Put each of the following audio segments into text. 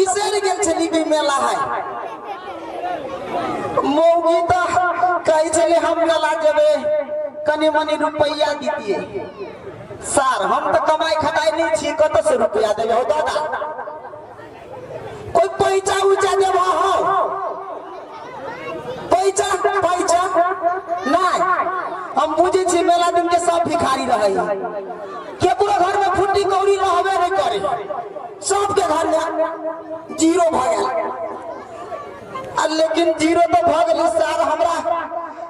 बिसरि गेल छली कि मेला है। मौगी तऽ कहै छलै हम मेला जेबै, कनि मनि रुपैआ दितियै। सार हम तऽ कमाइ खटाइ नहि छी, कतऽ से रुपैआ देबै हो दादा? कोई पैसा उचा देबह हो? पैसा पैसा नहीं, हम बुझे छी मेला दिन के सब भिखारी रहे, केकरो घर में फुट्टी कौड़ी रहबे नहीं करे, सबके घर में जीरो भ गेल। आ लेकिन जीरो तो भ गेल सर, हमरा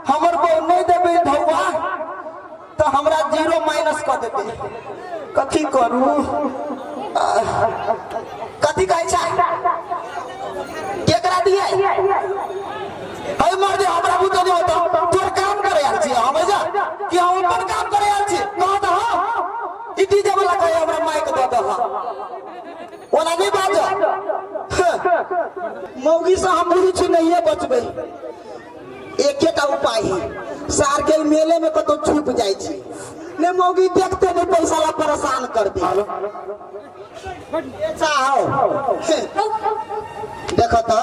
हमर बहु नहीं देबे धौआ तो हमरा जीरो माइनस कर देते। कथी करू? कथी कहै छै? केकरा दिए है मर दे, हमरा बुते नहीं होता। तोर काम करे आयल छी हम जा कि हम अपन काम करे आयल छी? कह दह, ई डीजे वाला कहे हमरा माइक दऽ दह, ओना नहीं बाज। मौगी से हम बुझै छी नहिए बचबै। एकेटा उपाय है, सार के मेले में कतौ छुप जाइ छी ने मौगी देखते नहीं पैसा ला परेशान कर दे। चाहो देखो तो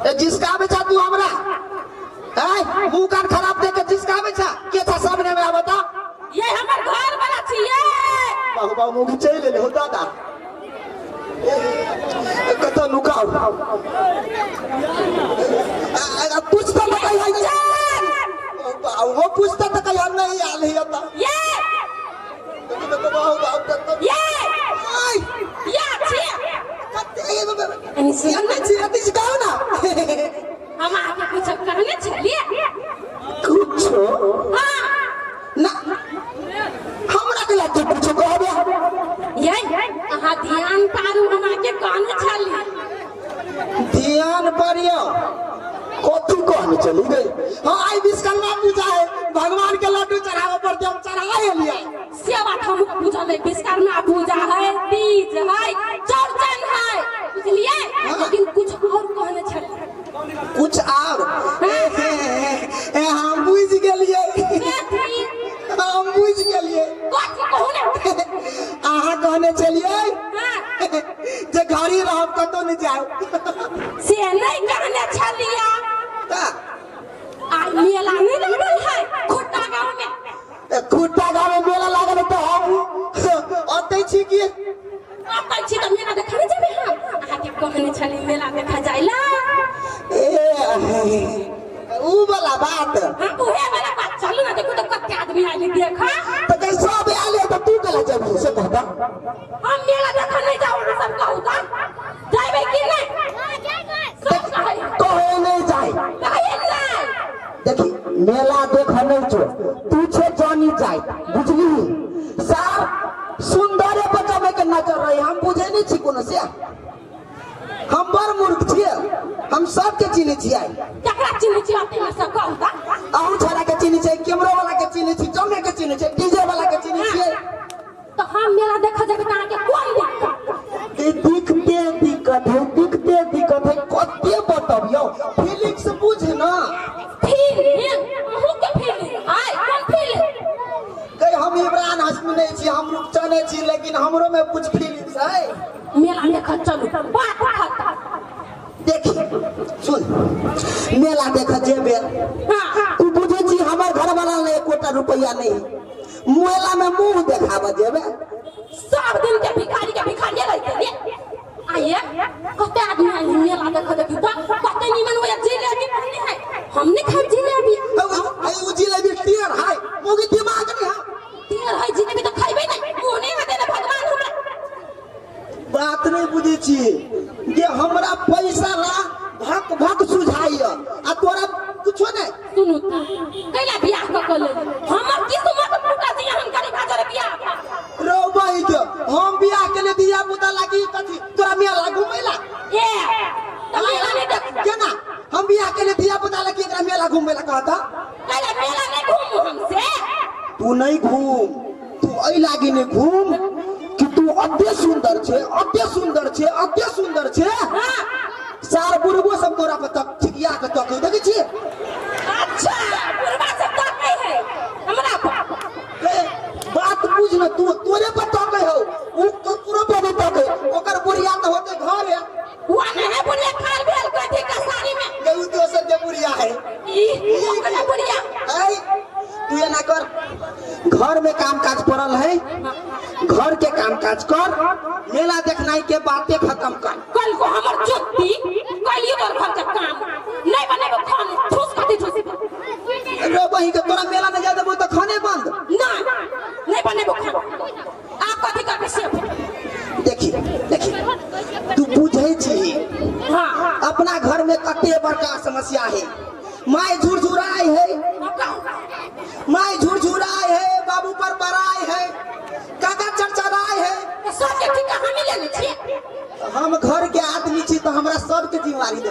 ए जिसका बेचा तू हमरा ए मुंह कान खराब देख के जिसका बेचा के था सामने में आवता। ये हमर घर वाला छिए। बाबू बाबू मौगी चल ले हो दादा, कतऽ नुकाउ? पूछता तऽ कहिया वो पूछता तऽ कहिया नहीं आयल है तऽ ये ये ये छिए। ना हम अहाँके कुछ कहने छलिए? कुछो? हाँ। ना, हमरा के लाते कुछो कहबे? ये अहाँ ध्यान पारू, हम अहाँके कहने छली। ध्यान परियो, कथी कहने चली गई? हाँ, आई विश्वकर्मा पूजा है, भगवान के लड्डू चढ़ावे पड़ते, हम चढ़ा एलियै। से बात हम बुझल है, विश्वकर्मा पूजा है, तीज है, चौरचन है, बुझलिए? लेकिन कुछ और कहने छली। कुछ और? ए, हम बुझ गेलियै। कथी? हम बुझ गेलियै। कथी कहू ने। अहाँ कहने छलियै जे घड़ी रहब, कतौ नहि जाउ। से नहीं कहने छलिया। तऽ आ मेला नहीं लागल है खुट्टा गाँव में? ए, खुट्टा गाँव में मेला लागल है तऽ हम ओतै छी की? अपन छी तऽ मेला देखा नहि जेबै? हम अहाँके कहने छली मेला देखा जाय ला। ए, ऊ वाला बात? हाँ, उहे वाला बात। चलू ना, देखू तो कते आदमी आयल देखा। तऽ कहीं सब आयल है तऽ तू केला जेबही से कहता। हम मेला देखा नहीं जाऊ, अहाँ सब कहू तऽ जाइबै कि नहीं? सब कहै। कहे नहीं जाए। कहे जाय। देखी, मेला देख नहीं छो, तू छे जानी जाए, बुझली? सार सुंदरे बचावे के नजर रही, हम बुझे नहीं छी कोनो से। हम बड़ मूर्ख छियै, हम सबके चिन्है छियै। केकरा चिन्है छियै अपने सब कहू तऽ? अहूँ छोड़ा के चिन्है छियै, कैमरो वाला के चिन्है छी, जमे के चिन्है छियै, डीजे वाला के चिन्है छियै। तऽ हम मेला देखऽ जेबै तऽ अहाँके कोन दिक्कत? ई दिखते दिक्कत है, दिखते दिक्कत है। कते बतबियौ, फीलिंग्स बुझ ना। फीलिंग? अहूँके फीलिंग आय? कोन फीलिंग? कहीं हम इमरान हाशमी नहीं छी, हम रूपचने छी, लेकिन हमरो में कुछ फीलिंग्स है। मेला देखऽ चलू, बात खत्म। देखी, सुन, मेला देख जेबे, तू बुझे छी हमर घर वाला ले एकोटा रुपया नहीं, मेला में मुंह देखाबऽ जेबे? सब दिन के भिखारी के भिखारिये रह गेलिए। आइए कते आदमी आइए मेला देखऽ, देखी तो कते निमन होया जिलेबी पहने है। हम नहीं खाइ जिलेबी। अरे उ जिलेबी टेढ़ है, मोगी दिमाग नहीं है। तेल है जिलेबी तो खैबे नहीं, मुंह नहीं हटे ना भगवान हमरा। बात नहीं बुझे छी जे हमरा पैसा ला भक भक सुझाइय आ तोरा कुछो नहीं। सुनू त, कैला बियाह क क ले हमर किस्मत फूटल जे हम गरीब हाजर बियाह भ रो बही के हम बियाह के लिए दिया पुता लागी कथी तोरा मेला घुमेला? ए त मेला नहीं देख। केना हम बियाह के लिए दिया पुता लागी एकरा मेला घुमेला कहता? कैला मेला नहीं घूमू हमसे? तू नहीं घूम, तू एहि लागी नहीं घूम कि तू अते सुंदर छे, अते सुंदर छे, अते सुंदर छे। सार बुढ़बो सब तोरा पर तक ठिकिया के तक देखै छियै। अच्छा, बुढ़बा सब तकै है हमरा पर? ए, बात बुझ न, तू तोरे पर तकै हौ, उ ककरो पर नहीं तकै, ओकर बुढ़िया तऽ होते घरे। उ बाते खत्म कर। कल को हमर जुत्ती कलियो तोर घर के काम नहीं बनेबो खाने, ठूस कथी ठूस। रे बहिन के तोरा मेला नहीं जाय देबो तो खाने बंद। ना, नहीं बनेबो खाना। आप कथी करबे से? देखी देखी, तू बुझै छी। हाँ। अपना घर में कते बड़का समस्या है। माय झुरझुराय है, माय झुरझुराय है, बाबू पर बराय है, काका चरचराय है। सबके ठीक हम ही लेने छियै। हम घर के आदमी छी तो हमरा सबके जिम्मेवारी दे।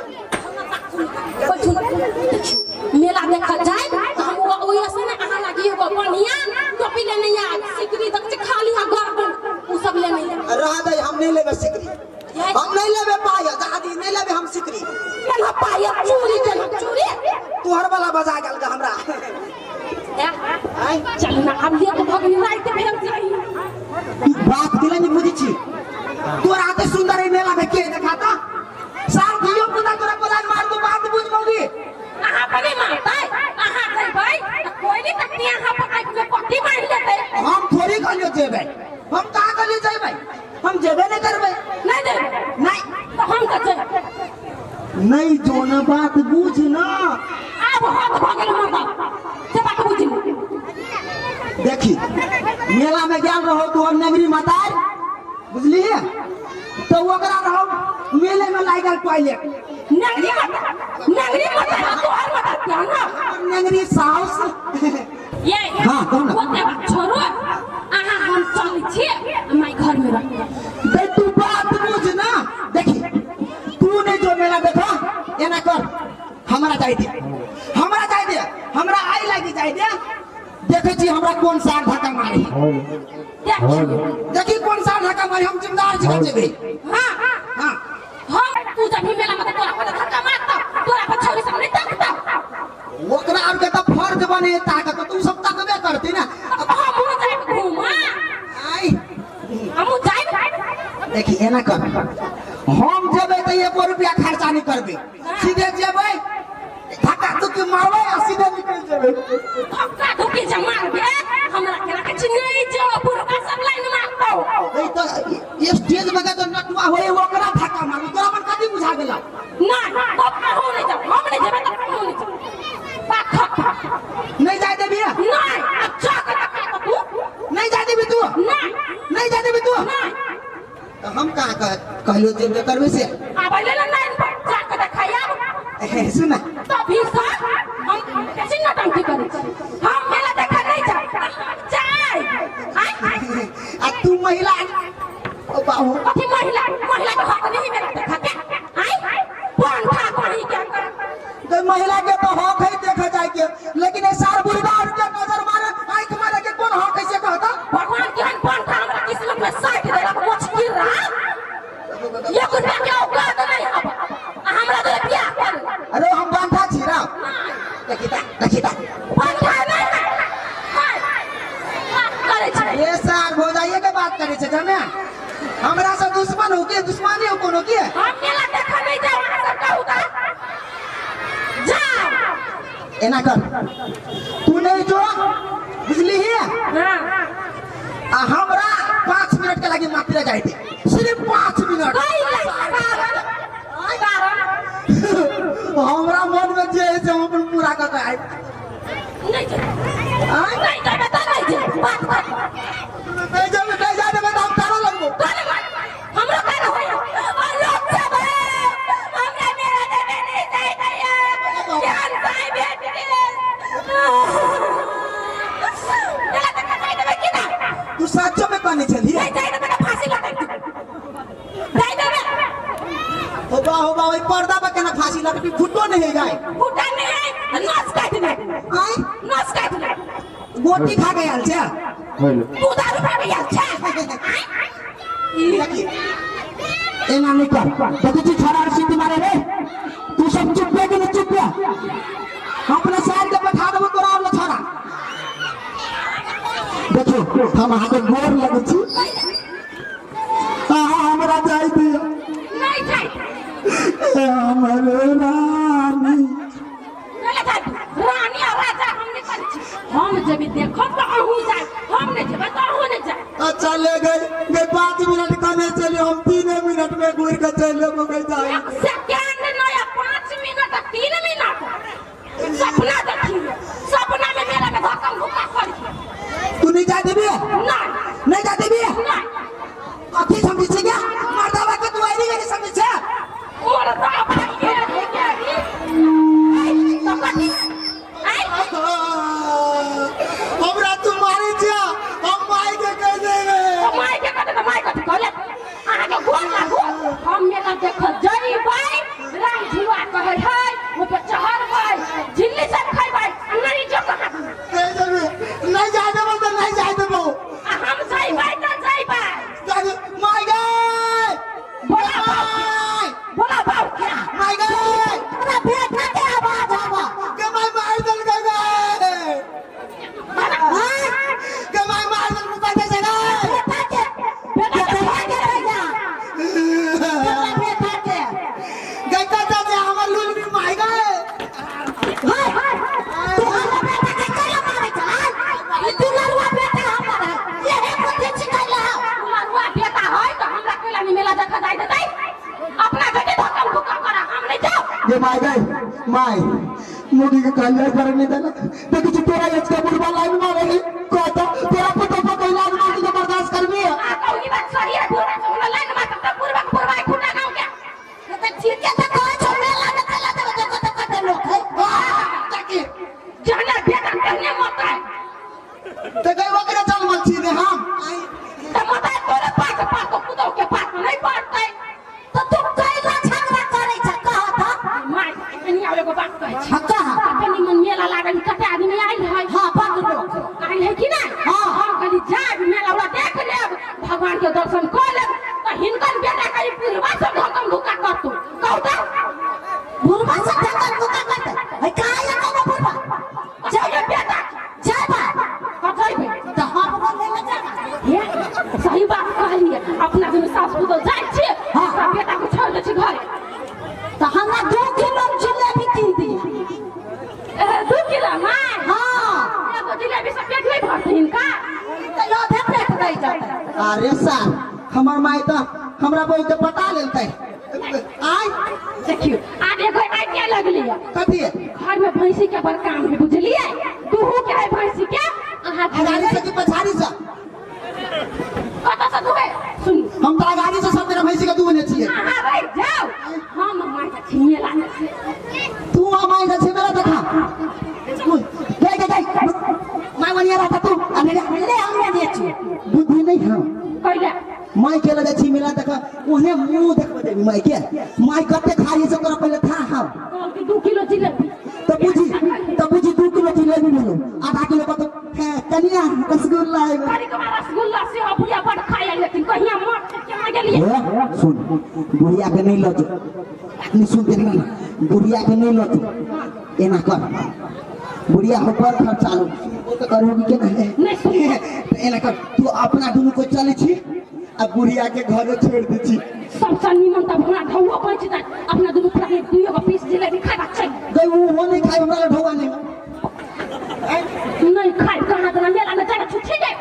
बैठू ना, देखियौ, मेला देखऽ जाय तऽ हम ओहि से ने अहाँ लागी एगो बढ़िया टोपी लेने आयब, सिकरी तक छै खाली आ गर्दन ओ सब लेने आयब। रह दे, हम नहीं लेबे सिकरी, हम नहीं लेबे पायल दादी, नहीं लेबे हम सिकरी। केना पायल चूड़ी, केना चूड़ी। तोहर वाला बजा गेल गे हमरा। ए, चलू ना, आब लेट भऽ गेलै, राति भेल जाइ। तू बात केला नहीं बुझै छी? तोरा एते सुंदर एहि मेला में के देखाता? सार धियो पुता तोरा कोदान मार दू, बात बुझ मौगी। अहाँ पर नहीं मारतै, अहाँ जइबै तऽ कोइ नहीं तकनी अहाँ पकड़ि के पट्टी मारि लेतै। हम थोड़ी कहलियो जेबै, हम कहाँ कहलियो जेबै? हम जेबे नहीं करबै। नहीं जेबै? नहीं। तऽ हम तऽ जेबै। नहीं जो ना बात बुझ ना। आब हद भऽ गेल हमर, से बात बुझि ले। देखी, मेला में गेल रहो तू और नगरी मतार, बुझलिए? तो ओकरा रहो मेले में लागि गेल टॉयलेट। नगरी मत, नगरी मत, तोहर मत क्या ना। नगरी साउस। ये। हाँ, कहू ना। ओते बात छोड़ो, अहाँ हम चलै छी, माय घर में रह। दे तू बात बुझ ना। देखी, तू नहीं जो मेला देखा, एना कर, हमरा जाय दे, हमरा जाय दे, हमरा आई लागी जाय दे। देखे छी हमरा कोन सार धक्का मारी। देखियौ। देखी कोन सार धक्का मारी, हम जिम्मेदार छी जेबै। हाँ। हाँ। हम तू जब भी मेला में तोरा पर धक्का मारता, तोरा पर छोरी सब नहीं तकता। ओकरा आर के तऽ फर्ज बने ताकत, तू सब तकबे करती ना। हमहूँ जाइब घूमा। आई। हमहूँ जाइब। देखी, एना कर, हम जेबै तऽ एको रुपया खर्चा नहीं करबै, सीधे जेबै, धक्का धुक्की मारबै आ सीधे निकलि जेबै। धक्का धुक्की जे मारबे हमरा के रखे छी, नहीं जो बुढ़वा सब लाइन मारतौ। ei तऽ स्टेज में तो नटुआ होए ओकरा धक्का मारबै, तोरा मन कथी बुझा गेलौ? ना, तब अहूँ नहीं जाब, हम नहीं जेबै तऽ अहूँ नहीं जाब। बात खत्म। नहीं जाय देबी? नहीं, अब जा के धक्का तू। नहीं जाय देबी तू? नहीं। नहीं जाय देबी तू? नहीं। तो हम कहाँ कहलियो जेबे करबै से? आबै ले लाइन पर जा के देखाइ आब। ए, सुन ना। तभी सर हम कैसे नौटंकी करै छी? हम मेला देखा नहीं जाए, जाए। आय। आ तू महिला ओ बाबू। कथी महिला? महिला के हक नहीं मेला देखा के? आय कौन था कहीं के? तो महिला के तो हक है देखा जाए के, लेकिन ए सार बुढ़वा और के नजर मारे, आंख मारे के कोन हक है से कहता? भगवान केहन कौन था हमरा किस्मत में साइट देलक मुश्किल रहा, एक रुपया के औकात नहीं हब आ हमरा तो बियाह कर। अरे हम बांधा छी ना, देखी ता, देखी ता। बांधा नहीं है। हाय, बात करै छै। ये सार भौजाइये के बात करे छै जाने, हमरा से दुश्मन हो के, दुश्मनी हो कोनो के? हम मेला देखा नहीं जाओ, अहाँ सब कहू तऽ जाओ। एना कर, तू नहीं जो, बुझली ही? हाँ। आ हमरा 5 मिनट के लागी मात्र जाय दे, सिर्फ 5 मिनट। कई कारण, कारण। हमरा मन में जे है से हम अपन पूरा कऽ के आयब। नहीं जाए। आय? नहीं जाए तऽ नहीं जाए, बात खत्म। नहीं जाए, नहीं जाए देबै तऽ हम तारा लगबो। तोरे मन हमरो कारण होय और लोग सब हमरा मेला देबे नहीं जाए दैया, ज्ञान साई भेट गेल। मेला देखा जाय देबै कि ना? तू सचो में कहने छलियै? नहीं जाय देबै तऽ फांसी लटक देबै। जाय देबै। होबा होबा, ओहि पर्दा पर केना फांसी लगबी? फुटो नहीं जाए। फुटा नहीं है, नस काटि ले। आय? नस काटि ले। गोटी खा के आयल छै। तू दारू खा के आयल छै। देखी, एना नहीं कर, देखै छी छोड़ा आर सीटी मारे रे। तू सब चुप के नहीं चुप, हम अपना साइड के बैठा देबो तोरा आर छोड़ा। देखियो, हम अहाँके गोर लगै छी, अहाँ हमरा जाय दिअ। नहीं जाय। ए हमर रानी। नहीं जाय। रानी और राजा हम नहीं करै छी। हम जेबी देखब तऽ अहूँ जाय, हम नहीं जेबै तऽ अहूँ नहीं जाय। अच्छा ले गए गए 5 मिनट कने चली, हम 3 मिनट में घूर के चल लेबो गई दाई। एक सेकेंड नहीं, 5 मिनट, 3 मिनट। सपना देखिए, सपना में मेला में धक्कम धुक्का करिए। तू नहीं जा देबी? नहीं। नहीं जा देबी? नहीं। कथी समझै छै क्या मर्दावा के? तू आइरी गई समझै छै? मर्दावा के के तो कथी आइ? हमरा तू मारै छै, हम माय के कह देबे। तो माय के कहते तऽ माय कथी कहले? अहाँके गोर लागू, हम मेला देखऽ जइबै, राम झुलुआ कहै है, ऊपर चढ़बै, झिल्ली सब खैबै आ नहीं जो कहाँ। कह देबे, नहीं जा देबो तऽ नहीं जा देबो। आ हम जइबै तऽ जइबै। जा दे माय गए। बोला बाबू। माय। बोला बाबू क्या? माय गए। हमरा बेटा के आवाज आवा। के माय, मार देल गए, के माय, मार देल कते छै गए। बेटा के, बेटा के। बेटा के भैया, हमरा बेटा के। गए कते छै हमर लुलनी माय गए? हाय, तू हमरा बेटा के कैला मारै छ? ई दुलरुआ बेटा हमर है, यहे बुद्धि सिखैला है। दुलरुआ बेटा है तऽ हमरा कैला नहीं मेला देखऽ जाइ देतै? अपना जते धक्कम धुक्का करा, हम नहीं जाओ। ये माय गए, माय मोदी के कहलिए पर नहीं देला। देखै छी तोरा एज के बुढ़वा लाइन मारे है, कहता तोरा पुतो पर कोई लाइन मारे के बर्दाश्त करबी? आ कहू, ई बात सही है, बुढ़वा से हमरा लाइन मारतै तऽ बुढ़वा के बुढ़वा खुटा गाँव के। तऽ ठीके तऽ कहै छौ, मेला में कैला देबै? देखो तऽ कते लोक है। ताकि जहने बेटा तेहने मरतै। तऽ गई ओकरे चल छी ने हम। तऽ मरतै तोरे पास, पास तो पुतहु के पास नहीं पड़तै। तऽ तू कैला झगड़ा करै छ, कह तऽ। माय, कनी आब एगो बात कहै छी। हाँ, कह। कते निमन मेला लागल, कते आदमी आयल है। हाँ, बड्ड लोक। आयल है कि नहीं? हाँ। हम कहली जायब, मेला उला देख लेब, भगवान के दर्शन कऽ लेब, तऽ हिनकर बेटा कही बुढ़वा सब धक्कम धुक्का करतौ, कहू तऽ। बुढ़वा सब धक्कन धुक्का करतै है? कहाँ या कोनो बुढ़वा? जाइए बेटा। जायबा? कऽ जइबै। तऽ हमरो ले ले जाबा। हे, सही बात कहलिए, अपना दुनू सास पुतहु जाइ छियै। हाँ। ओकरा बेटा के छोड़ दै छी घरे। तऽ हमरा 2 किलो जिलेबी कीन दिअ। 2 किलो माय? हाँ। एगो जिलेबी से पेट नहीं भरतै हिनका। तऽ आधे पेट रहि जेतै। अरे साल, हमर माय तऽ हमरा बहू के पटा लेलकै आय। देखियौ, आब एगो आइडिया लगलियै। कथी? घर में भैंसी के बड़ काम है, बुझलिए? दुहू के है भैंसी के अहाँ। अगाड़ी से कि पछाड़ी से? कतऽ से दुहे, सुनू। हम तऽ अगाड़ी से सब दिन भैंसी के दूहने छियै। अहाँ रहि जाउ, हम माय छी मेला में से। तू आ माय छै मेला देखा, गई गई गई माय वनिया रहता तू अने। ले, हमरा दे छी। बुद्धि नहीं है। कैला? माय के लगे छी मेला देखा, ओहने मुंह देखबे देबी माय के। माय कते खाई से तोरा पहिले था हम। कहल कि 2 किलो जिलेबी। तऽ बुझी 2 किलो जिलेबी भेलो, आधा किलो कत कनिया रसगुल्ला एगो। कनी कमा रसगुल्ला से बुढ़िया बड़ खाया, लेकिन कहिया मर केना गेलिए। ए, सुन, बुढ़िया के नहीं लजो। नहीं सुनते ना, बुढ़िया के नहीं लजो। एना कर, बुढ़िया हो पर खर्चा लो, वो तो करोगी के नहीं? नहीं सुन। तो एना कर, तू अपना दुनू को चले छी आ बुढ़िया के घरे छोड़ दी छी। सबसँ निमन तब हमरा ढौओ बचि जायत, अपना दुनू प्राणी दुइयो गो पीस जिलेबी खाबा चलि। गई, वो हो नहीं खाए, हमरा ढौआ नहीं। नहीं खाइ कहाँ देना, मेला में जाके छुट्टी जाए।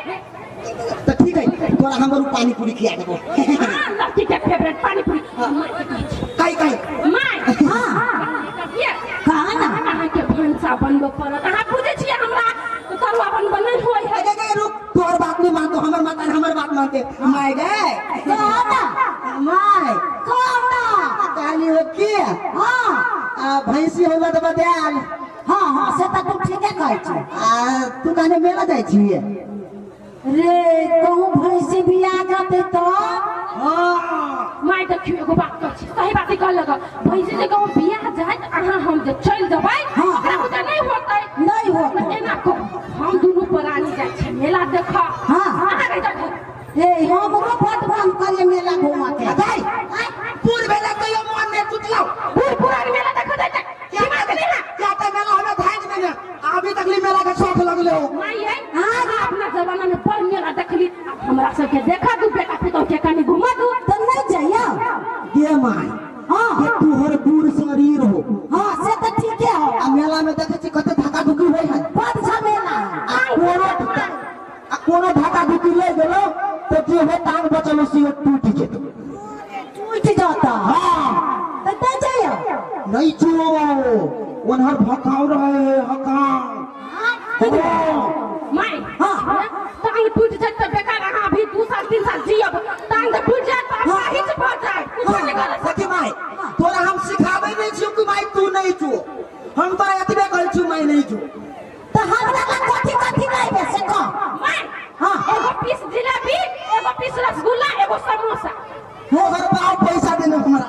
तो ठीक है, तोरा हमर पानी पूरी खिया देबो। हाँ, लड़की के फेवरेट पानी पूरी। माय के कहै छी। कहीं कहीं। माय। हाँ। ये। कहा ना। अहाँके भनसा बनबऽ पड़त, अहाँ बुझै छियै हमरा तऽ तरुआ बनबऽ नहि होइ है। गई गई, रुक, तोहर बात नहीं मानतो, हमर माता हमर बात मानते। माय गए। कहा ना। माय। कहा ना। कहली हो की? हाँ। आ भैंसी होला तऽ बदाल। हाँ हाँ, से तऽ तू ठीके कहै छी। आ तू कहने मेला जाइ छियै? रे, कहूँ भैंसी बिया जेतै तऽ? हाँ। माय, देखियौ, एगो बात कहै छी, सही बात कहलक, भैंसी जे कहूँ बियाह जाय तऽ अहाँ हम जे चलि जेबै। हाँ। ओकरा बुते नहि होतै। नहि होतै। एना कहू, हम दुनू प्राणी जाइ छियै मेला देखऽ। हाँ। अहाँ नहि देखू। हे, हमरो बड मन करे मेला घूमऽ के। दाइ, पूर भेला कहियो मन नहि टूटलौ। बूढ़ पुरान मेला देखऽ जाइ छै, दिमाग नहि है। क्या तऽ मेला हमे भागि देने, अभी तकली मेला के शौक लगले हो। माय यै, अहाँ अपना जमाना में बड़ मेला देखली, आब हमरा सबके देखा दू, बेटा पुतहु के कनि घुमा दू। तऽ नहि जइयौ? गे माय। हाँ। ये तोहर बूढ़ शरीर हो। हाँ, से तऽ ठीके हो। आ मेला में देखे छी कते धक्का धुक्की होइ है। बड झमेला है। आ कोनो धक्का धुक्की ले गेलो। जेहे टांग बचल उसी वो टूट जेतो। टूट जाता। हाँ। त नहीं जाइयो। नहीं जो ओनहर भकाव रहे है हकाव। हाँ। माय। हाँ। टांग टूट जाए तो बेकार, अहाँ अभी 2 साल 3 साल जियब, टांग तो टूट जाए तो हाँ। अपाहिज भऽ जाए, कुछो नहीं करत। देखी माय, तोरा हम सिखाबै नहीं छियो कि माय तू नहीं जो, हम तोरा एतबे कहै छियो माय नहीं जो। त हमरा लग कथी कथी लाइबे से कह। माय। हाँ। एगो पीस जिलेबी, एगो पीस रसगुल्ला, एगो समोसा। ओकर बाप पैसा देने हमरा।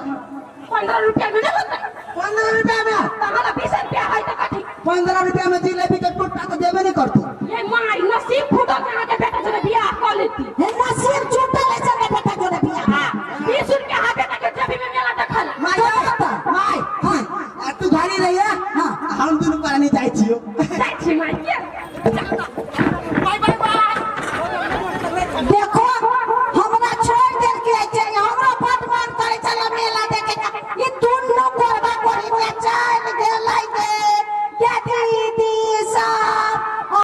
15 रुपया में नहीं होता। 15 रुपया में? तो हमरा 20 रुपया है तो कथी? 15 रुपया में जिलेबी के टुट्टा तो देबे नहीं करतू। ये माय, नसीब फूटल के अहाँके बेटा जोरे बियाह कऽ लेती। हे नसीब छूटल है संगे बेटा जोरे बियाह। हाँ, 20 रुपया है बेटा के जेबी में मेला देखल। माय, माय, हाँ, तू घरे रहिए, हाँ। हम दुनू प्राणी जाइ छियो। जा।